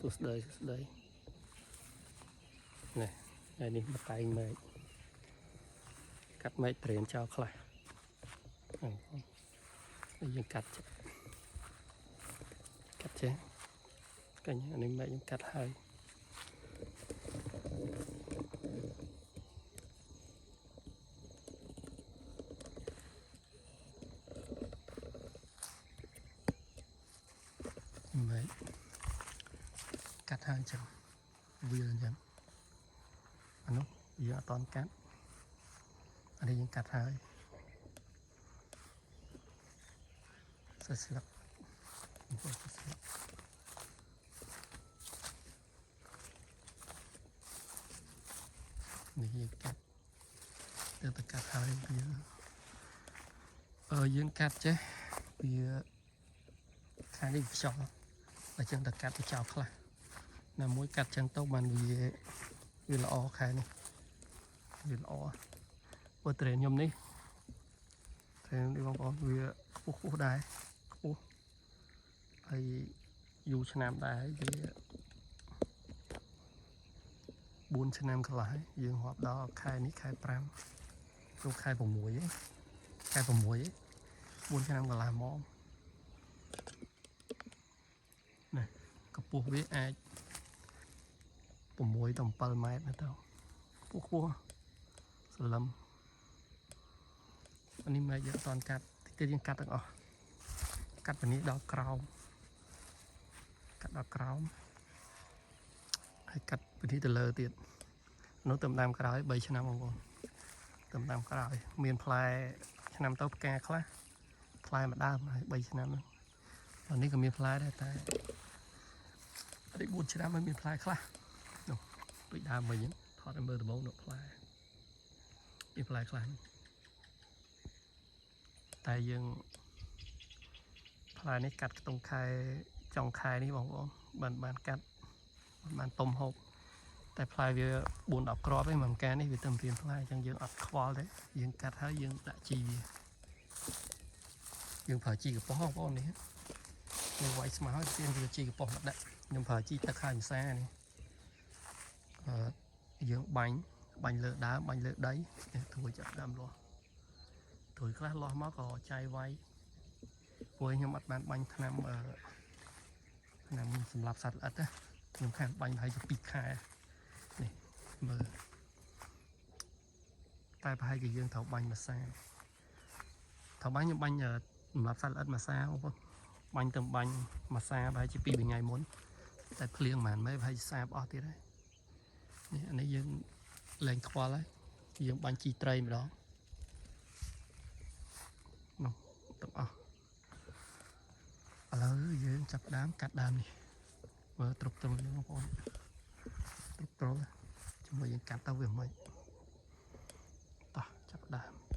សួស្តីសួស្តីនេះថ្ងៃនេះមកតែងមែកកាត់មែកត្រៀនចោលខ្លះហ្នឹងបងហើយយើងកាត់ចេះកាត់ចេះកញ្ញាអានេះមែកខ្ញុំកាត់ហើយ មែកកាត់ហើយអញ្ចឹងវាអញ្ចឹងអានោះយើងអត់តន់កាត់អានេះយើងកាត់ហើយសស្លឹកបងប្អូនសស្លឹកនេះយើងកាត់ទៅតែកាត់ហើយវាអឺយើងកាត់ចេះវាខាងនេះខ្យល់អញ្ចឹងតែកាត់ទៅចោលខ្លះណាមួយកាត់ចឹងទៅបានវាវាល្អខែនេះវាល្អព្រោះត្រេនខ្ញុំនេះត្រេននេះបងប្អូនវាខ្ពស់ខ្ពស់ដែរខ្ពស់ហើយយូរឆ្នាំដែរវា4ឆ្នាំកន្លះហើយយើងរាប់ដល់ខែនេះខែ5ចូលខែ6ឯងខែ6ឯង4ឆ្នាំកន្លះមកនេះកម្ពស់វាអាច6ដល់7ម៉ែត្រណាទៅខ្ពស់ខ្ពស់សលឹមអានេះមកយើងអត់តន់កាត់តិចទៀតយើងកាត់ទាំងអស់កាត់ពីនេះដល់ក្រោមកាត់ដល់ក្រោមហើយកាត់ពីនេះទៅលើទៀតនោះទៅតាមក្រោយ3ឆ្នាំបងប្អូនទៅតាមក្រោយមានផ្លែឆ្នាំទៅផ្កាខ្លះផ្លែមួយដើមហើយ3ឆ្នាំហ្នឹងអានេះក៏មានផ្លែដែរតែនេះ4ឆ្នាំហើយមានផ្លែខ្លះនោះដូចដើមវិញហ្នឹងថតឲ្យមើលដំបូងនោះផ្លែមានផ្លែខ្លះហ្នឹងតែយើងផ្លែនេះកាត់ខ្ទង់ខែចុងខែនេះបងប្អូនបានបានកាត់បានទុំហូបតែផ្លែវា4 10គ្រាប់ឯងមួយកានេះវាទៅរៀនផ្លែអញ្ចឹងយើងអត់ខ្វល់ទេយើងកាត់ហើយយើងដាក់ជីវាយើងប្រើជីកប៉ុសបងប្អូននេះយើងវាយស្មៅហើយទៀនវាជីកប៉ុសមកដាក់ខ្ញុំប្រើជីទឹកហើយម្សានេះអឺយើងបាញ់បាញ់លើដើមបាញ់លើដីនេះត្រួយចាប់ដើមលាស់ត្រួយខ្លះលាស់មកក៏ចាយវាយព្រោះខ្ញុំអត់បានបាញ់ថ្នាំអឺថ្នាំសម្រាប់សត្វល្អិតណាខ្ញុំខានបាញ់ប្រហែលជា2ខែនេះមើលតែប្រហែលជាយើងត្រូវបាញ់មួយសាត្រូវបាញ់ខ្ញុំបាញ់សម្រាប់សត្វល្អិតមួយសាបងប្អូនបាញ់ទៅបាញ់មួយសាប្រហែលជា2 3ថ្ងៃមុនតែភ្លៀងប្រហែលម៉េចប្រហែលជាសាបអស់ទៀតហើយនេះអានេះយើងលែងខ្វល់ហើយយើងបាញ់ជីត្រីម្ដងនោះទាំងអស់ឥឡូវយើងចាប់ផ្ដើមកាត់ដើមនេះមើលត្រុបត្រុលនេះបងប្អូនត្រុបត្រុលជាមួយយើងកាត់ទៅវាមិនតោះចាប់ផ្ដើម